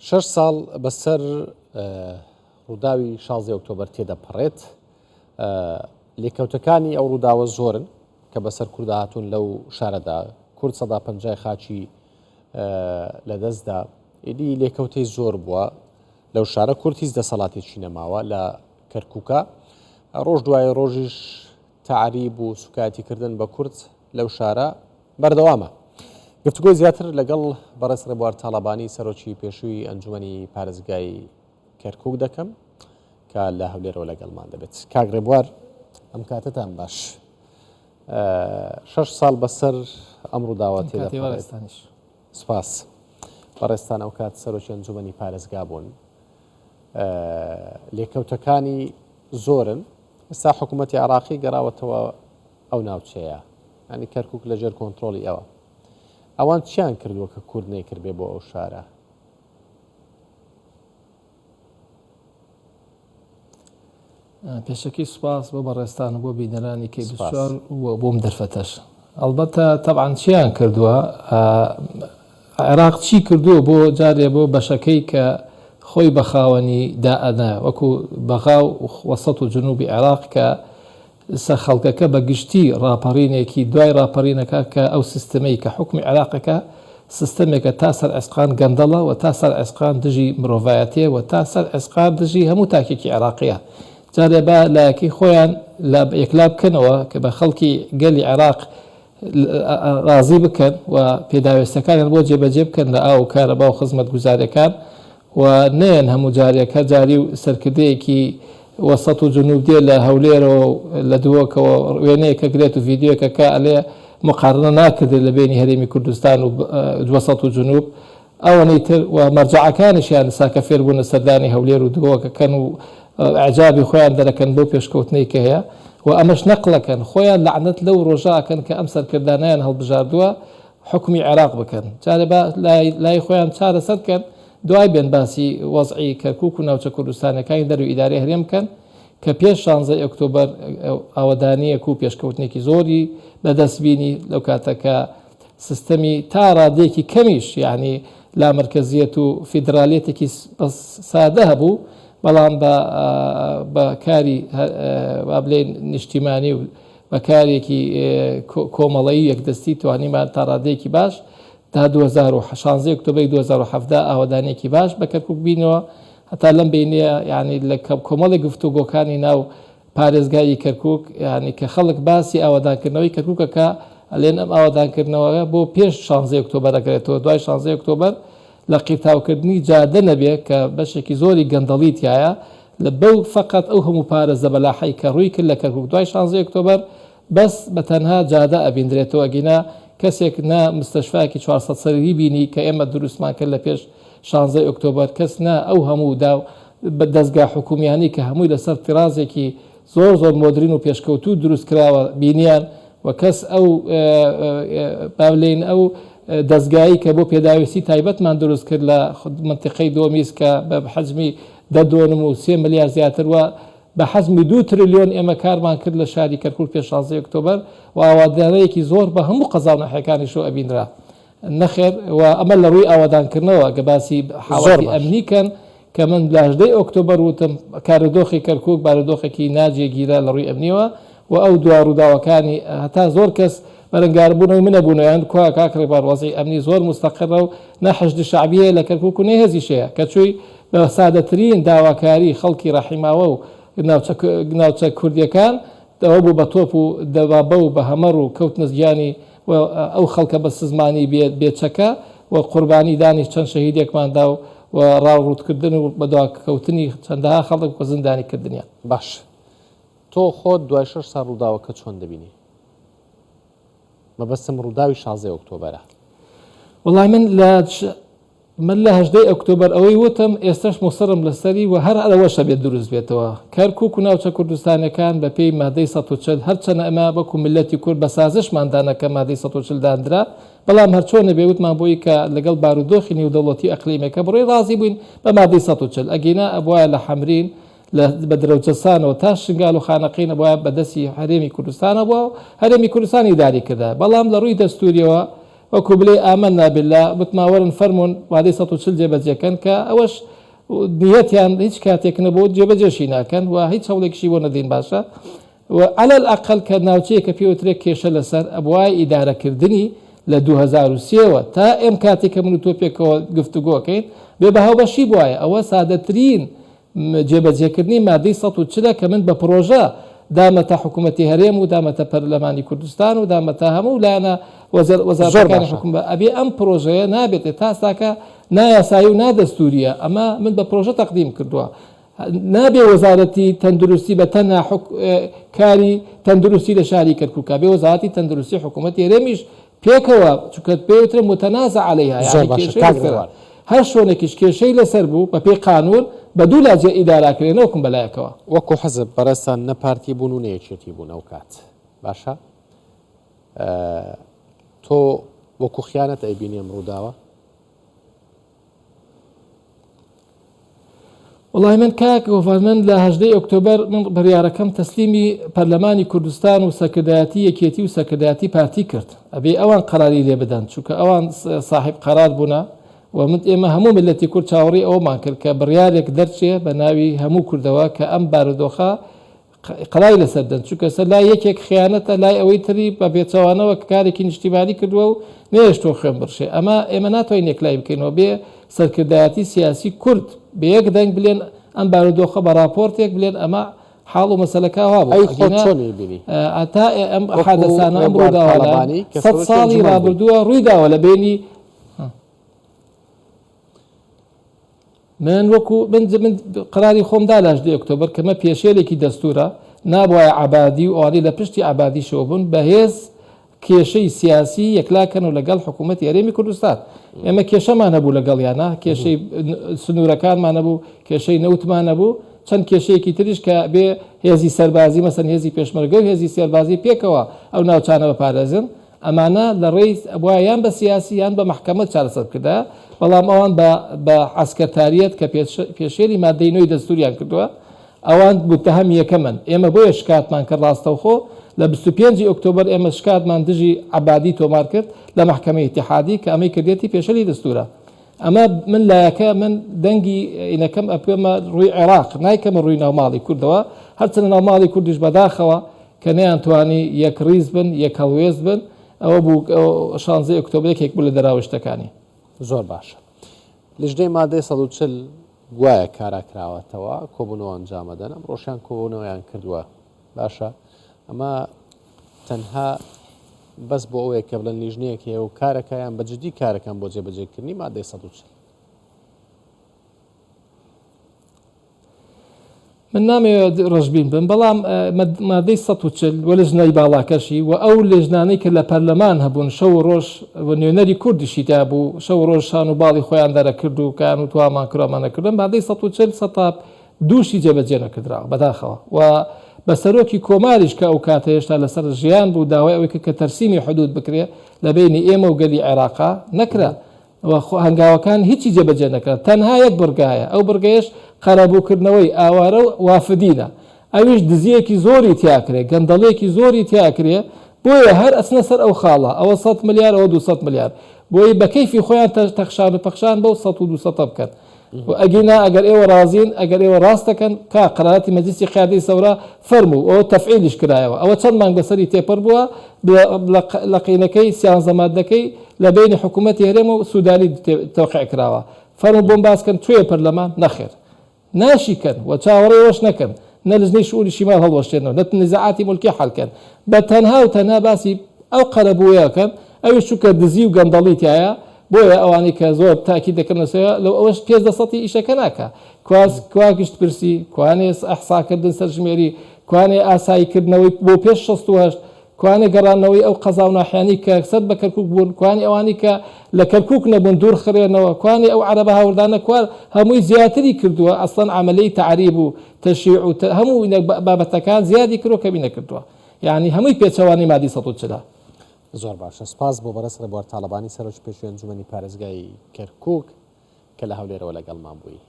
شەش ساڵ بەسەر ڕووداوی شازدەی ئۆکتۆبەر تێدەپەڕێت، لێکەوتەکانی ئەو ڕووداوە زۆرن کە بەسەر کوردا هاتوون لەو شارەدا، کورد سەدا پەنجای خاکی لەدەستدا، ئیدی لێکەوتەی زۆر بووە لەو شارە، کورد هیچ دەسەڵاتێکی نەماوە لە کەرکووکە، ڕۆژ دوای ڕۆژیش تەعریب و سوکایەتیکردن بە کورد لەو شارە بەردەوامە. گفتوگۆی زیاتر لەگەڵ بەڕێز ڕێبوار تاڵەبانی سەرۆکی پێشووی ئەنجومەنی پارێزگای کەرکوک دەکەم کە لە هەولێرەوە لەگەڵمان دەبێت. کاک ڕێبوار ئەم کاتەتان باش. شەش ساڵ بەسەر ئەم ڕووداوە تێدەپەڕێت. سپاس. بەڕێزتان ئەو کات سەرۆکی ئەنجومەنی پارێزگا بوون. لێکەوتەکانی زۆرن. ئێستا حکوومەتی عێراقی گەڕاوەتەوە ئەو ناوچەیە یانی کەرکوک لە ژێر کۆنترۆڵی ئەوە. ئەوان چیان کردووە کە کورد نەیکردبێ بۆ ئەو شارە؟ پێشەکی سوپاس بۆ بەڕێزتان و بۆ بینەرانی کەی 24 و بۆم دەرفەتەش. ئەڵبەتە تەبعەن چیان کردووە؟ عێراق چی کردووە بۆ جارێ بۆ بەشەکەی کە خۆی بە خاوەنی دائەنا وەکو بەغا و وەسەت و جنوبی عێراق کە سە خەڵکەکە بە گشتی ڕاپەڕینێکی دوای ڕاپەڕینەکە کە ئەو سیستمەی کە حوکمی عێراقەکە سیستەمێکە تا سەر ئێسقان گەندەڵە و تا سەر ئێسقان دژی مرۆڤایەتیە و تا سەر ئێسقان دژی هەموو تاکێکی عێراقیە جارێ با لایەکەی خۆیان لا یەکلا بکەنەوە کە بە خەڵکی گەلی عێراق ڕازی بکەن و پێداوێستەکانیان بۆ جێبەجێ بکەن لە ئاو و کارەبا و خزمەتگوزاریەکان و نەیەن هەموو جارێک هەر جاری و سەرکردەیەکی وەسەت و جنوب دێ لە هەولێرەوە و لە دهۆکەوە وێنەیەک ئەگرێت و ڤیدیۆیەک ئەکا ئەلێ مقارنە ناکردرێت لە بەینی هەرێمی کوردستان و وەسەت و جنوب ئەوەنەی تر و مەرجەعەکانیشیان ساکە فێر بوونە سەردانی هەولێر و دهۆک ئەکەن و ئیعجابی خۆیان دەرەکەن بەو پێشکەوتنەی کە هەیە و ئەمەش نەقڵەکەن خۆیان لەعنەت لەو ڕۆژە ئەکەن کە ئەم سەرکردانەیان هەڵبژاردووە حوکمی عێراق بکەن جارێ با لای خۆیان چارەسەر بکەن دوای بێن باسی وەزعی کەرکوک و ناوچە کوردستانیەکانی دەرەوەی ئیدارەی هەرێم بکەن کە پێش شانزەی ئۆکتۆبەر ئاوەدانیەک و پێشکەوتنێکی زۆری بەدەست بینی لەو کاتە کە سیستەمی تا ڕادەیەکی کەمیش یعنی لامەرکەزیەت و فیدرالیەتێکی سادە هەبوو بەڵام بە بە کاری با بلێن نیشتیمانی و بە کارێکی کۆمەڵەیی یەکدەستی توانیمان تا ڕادەیەکی باش تا 2016 ئۆکتۆبەری 2017 ئاوەدانیەکی باش بە کەرکوک بینەوە هەتا لەم بینیە یعنی لە کۆمەڵی گفتوگۆکانی ناو پارێزگای کەرکوک یعنی کە خەڵک باسی ئاوەدانکردنەوەی کەرکوکەکە ئەلێن ئەم ئاوەدانکردنەوە بۆ پێش 16 ئۆکتۆبەر ئەگرێتەوە دوای 16 ئۆکتۆبەر لە قیرتاوکردنی جادە نەبێ کە بەشێکی زۆری گەندەڵی تیایە لە بەو فەقەت ئەو هەموو پارە زەبەلاحەی کە ڕووی کرد لە کەرکوک دوای شانزەی ئۆکتۆبەر بەس بە تەنها جادە ئەبیندرێتەوە ئەگینا کەسێک نە مستەشفایەکی 400 سەریری بینی کە ئێمە دروستمان کرد لە پێش شانزەی ئۆکتۆبەر کەس نە ئەو هەموو دا دەزگا حکومیانەی کە هەمووی لەسەر تیرازێکی زۆر زۆر مۆدرین و پێشکەوتوو دروست کراوە بینیان و کەس ئەو با بلێین ئەو دەزگایی کە بۆ پێداویستی تایبەتمان دروست کرد لە منتیقەی دۆمیز کە بە حەجمی دە دۆنم و سێ ملیار زیاتر و بە حەجمی دوو ترلیۆن ئێمە کارمان کرد لە شاری کەرکوک پێش شانزەی ئۆکتۆبەر و ئاوادانەیەکی زۆر بە هەموو قەزا و ناحیەکانیشەوە ئەبینرا. نەخێر و ئەمە لە ڕووی ئاوەدانکردنەوە گە باسی زۆر حاڵەتی باش. ئەمنی کەن کە من لە هەژدەی ئۆکتۆبەر وتم کارودۆخی کەرکوک بارودۆخێکی ناجێگیرە لە ڕووی ئەمنیەوە و ئەو دوا ڕووداوەکانی هەتا زۆر کەس بەرەنگاربوونەوەی منە بوونەوەیان کوا کاک ڕێبوار وەزعی ئەمنی زۆر موستەقرە و نە حەشدی شەعبی هەیە لە کەرکوک و نە هێزیش هەیە کە چووی بە سادەترین داواکاری خەڵکی ڕەحیماوە و ناوچە ناوچە کوردیەکان ئەوە بوو بە تۆپ و دەبابە و بە هەمەڕ و کەوتنە گیانی و ئەو خەڵکە بە سزمانی بێ بێ چەکە و قوربانی دانی چەند شەهیدێکمان دا و و ڕاوڕووتکردن و بەدواکەوتنی چەندەها خەڵک و زیندانی کردنیان. باش تۆ خۆت دوای شەش ساڵ ڕووداوەکە چۆن دەبینی؟ مەبەستم ڕووداوی شازدەی ئۆکتۆبەرە. وەڵای من لە من لە هەژدەی ئۆکتۆبەر ئەوەی وتم ئێستەش موسڕم لەسەری و هەر ئەوەش ئەبێت دروست بێتەوە. کەرکوک و ناوچە کوردستانیەکان بە پێی مادەی 140 هەرچەنە ئەمە وەکو میللەتی کورد بە سازشمان دانا کە مادەی 140 داندرا بەڵام هەرچۆنێ بێ وتمان بۆی کە لەگەڵ بارودۆخی نێودەوڵەتی و ئەقلیمەکە بڕۆی ڕازی بووین بە مادەی 140 ئەگینا ئەبوایە لە حەمرین لە بە درەوجەسانەوە تا شنگال و خانەقین ئەبوایە بە دەستی هەرێمی کوردستانەوە بووە و هەرێمی کوردستان ئیداری کردایە بەڵام لە ڕووی دەستوریەوە. وەکو بلێی آمنا باللە وتمان وەرن فەرموون مادەی 140 جێبەجێ کەن کە ئەوەش نیەتیان هیچ کاتێک نەبوو جێبەجێشی ناکەن و هیچ هەوڵێکیشی بۆ نەدەین باشە و علی الاقل کە ناوچەیەکە پێی وترێ کێشە لەسەر ئەبوایە ئیدارەکردنی لە 2003 وە تا ئەم کاتێک کە من و تۆ پێکەوە گفتوگۆکەین بێ بە هاوبەشی بوایە ئەوە سادەترین جێبەجێکردنی مادەی 140 کە من بە پڕۆژە دامەتە حکوومەتی هەرێم و دامەتە پەرلەمانی کوردستان و دامەتە هەموو لایەنە زۆر وەزارەتەکانی باشە. حکوم بە ئەبێ ئەم پڕۆژەیە نابێت تا ئێستاکە نایاسایی و نادەستووریە ئەمە من بە پڕۆژە تەقدیم کردووە نابێ وەزارەتی تەندروستی بە تەنها کاری تەندروستی لە شاری کەرکووکا بێ وەزارەتی تەندروستی حکوومەتی هەرێمیش پێکەوە چونکە پێی وترێ متنازع علیها زۆر یانی باشە کێشەی کاک لەسەرە ڕێوار. هەر شوێنێکیش کێشەی لەسەر بوو بە پێی قانوون بە دوو لا جێ ئیدارە ئەکرێ نەوەکم بە لایەکەوە. وەکو حزب بەڕێزتان نە پارتی بوون و نە یەکێتی بوون ئەو کات باشە تۆ وەکو خیانەت ئەیبینی ئەم ڕووداوە؟ وەڵای من کاک گۆڤار من لە هەژدەی ئۆکتۆبەر من بڕیارەکەم تەسلیمی پەرلەمانی کوردستان و سەرکردایەتی یەکێتی و سەرکردایەتی پارتی کرد ئەبێ ئەوان قەراری لێ بدەن چونکە ئەوان ساحیب قەرار بوونە و من ئێمە هەموو میللەتی کورد چاوەڕێی ئەوەمان کرد کە بڕیارێک دەرچێ بە ناوی هەموو کوردەوە کە ئەم بارودۆخە قەراری لەسەر بدەن چونکە سەر لای یەکێک خیانەتە لای ئەوەی تری بە پێچەوانەوە کە کارێکی نیشتیمانی کردووە و نەیەشتووە خوێن بڕشێ ئەمە ئێمە ناتوانین یەکلایی بکەینەوە بێ سەرکردایەتی سیاسی کورد بە یەک دەنگ بلێن ئەم بارودۆخە بە ڕاپۆرتێک بلێن ئەمە حاڵ و مەسەلەکە وا بوو ئەی خۆت ئەگینا چۆن ئەیبینی تا ئەم وەکو حادەسانە ئەم ڕێبوار ڕووداوانە تاڵەبانی کە سەد سەرۆکی ساڵی ئەنجومەن بووی؟ ڕابردووە ڕوویداوە لە بەینی من وەکو من من قەراری خۆم دا لە هەژدەی ئۆکتۆبەر کە مە پێشێلێکی دەستوورە، نابوایە عەبادی و ئەوانەی لە پشتی عەبادیشەوە بوون بە هێز کێشەی سیاسی یەکلا کەن و لەگەڵ حکوومەتی هەرێمی کوردستان. ئێمە کێشەمان هەبوو لەگەڵیانە، کێشەی سنوورەکانمان هەبوو، کێشەی نەوتمان هەبوو، چەند کێشەیەکی تریش کە بێ هێزی سەربازی مەسەن هێزی پێشمەرگە و هێزی سەربازی پێکەوە ئەو ناوچانە بپارێزن. ئەمانە لە ڕێی ئەبوایە یان بە سیاسی یان بە مەحکەمە چارەسەر بکردایە، بەڵام ئەوان بە بە عەسکەرتاریەت کە پێشێلی مادەی نۆی دەستوریان کردووە ئەوان موتەهەم یەکەمن، ئێمە بۆیە شکاتمان کرد ڕاستەوخۆ لە 25 ی ئۆکتۆبەر ئێمە شکاتمان دژی عەبادی تۆمار کرد لە مەحکەمەی ئیتیحادی کە ئەمەی کردێتی پێشێلی دەستورە. ئەمە من لایەکە من دەنگی ئینەکەم ئەپێمە ڕووی عێراق نایکەمە ڕووی ناوماڵی کوردەوە هەرچەندە ناوماڵی کوردیش بەداخەوە کە نەیانتوانی یەکڕیز بن، یەکهەڵوێست بن، ئەوە بوو شانزەی ئۆکتۆبەر یەکێک بوو لە دەراوشتەکانی. زۆر باشە. لیژنەی مادەی 140 گوایە کارا کراوەتەوە، کۆبوونەوە ئەنجامەدەن، ئەمڕۆشیان کۆبوونەوەیان کردووە. باشە ئەمە تەنها بەس بۆ ئەوەیە کە بڵێن لیژنەیەک هەیە و کارەکە یان بە جدی کارەکەن بۆ جێبەجێکردنی مادەی 140؟ من نامەوێت ڕەشبین بم بەڵام مادەی 140 و لجنەی باڵاکەشی و ئەو لێژنانەی کە لە پەرلەمان هەبوون شەو و ڕۆژ و نوێنەری کوردیشی تیا بوو شەو و ڕۆژ شان و باڵی خۆیان دەرەکرد و کەیان و توامان کرۆمان نەکردن مادەی 140 سەتا دووشی جێبەجێ نەکردراوە بەداخەوە و بە سەرۆکی کۆماریش کە ئەو کاتە هێشتا لەسەر ژیان بوو داوای ئەوەی کرد کە تەرسیمی حدود بکرێ لە بەینی ئێمە و گەلی عێراقا نەکرا و هەنگاوەکان هیچی جێبەجێ نەکرا تەنها یەک بڕگە هەیە ئەو بڕگەیەش قەرەبووکردنەوەی ئاوارە و وافدینە ئەویش دزیەکی زۆری تیا کرێ گەندەڵیەکی زۆری تیا کرێ بۆیە هەر ئەچنە سەر ئەو خاڵە ئەوە سەد ملیار ئەوە 200 ملیار بۆی بە کەیفی خۆیان تەخشان و پەخشان بەو سەد و دوو سەتە بکەن و ئەگینا ئەگەر ئێوە ڕازین ئەگەر ئێوە ڕاست دەکەن کا قەراراتی مەجلیسی قیادەی سەورە فەرموو ئەوە تەفعیلیش کرایەوە ئەوە چەند مانگ بەسەری تێپەر بووە لە قینەکەی سیانزە مادەکەی لە بەینی حکوومەتی هەرێم و سوودانی تەوقیع کراوە فەرموو بۆم باس کەن کوێیە پەرلەمان نەخێر ناشی کەن و چاوەڕێی ئەوەش نەکەن نە لجنەی شئونی شیمال هەڵوەشێنەوە نە نزاعاتی مولکی حەل کەن بە تەنها و تەنها باسی ئەو قەرەبوویە کەن ئەویش چونکە دزی و گەندەڵی تیایە بۆیە ئەوانەی کە زۆر تاکید دەکەن لەسەر لەو ئەوەش پێش دەسەتی ئیشەکە ناکا کوا کوا گشتپرسی کوانێ ئەحساکردن سەرژمێری کوانێ ئاسایی کردنەوەی بۆ پێش 68 کوانێ گەڕاندنەوەی ئەو قەزا و ناحیانەی کە سەر بە کەرکوک بوون، کوانێ ئەوانەی کە لە کەرکوک نەبوون دوور خرێنەوە، کوانێ ئەو عەرەبە هاوردانە کوا هەمووی زیاتری کردووە، ئەسڵەن عەمەلەی تەعریب و تەشیع و هەموو بابەتەکان زیادی کردووە کەمی نەکردووە، یانی هەمووی پێچەوانەی مادەی 140 ە. زۆر باشە سوپاس بۆ بەڕێز ڕێبوار تاڵەبانی سەرۆکی پێشووی ئەنجومەنی پارێزگای کەرکوک کە لە هەولێرەوە لەگەڵمان بووی.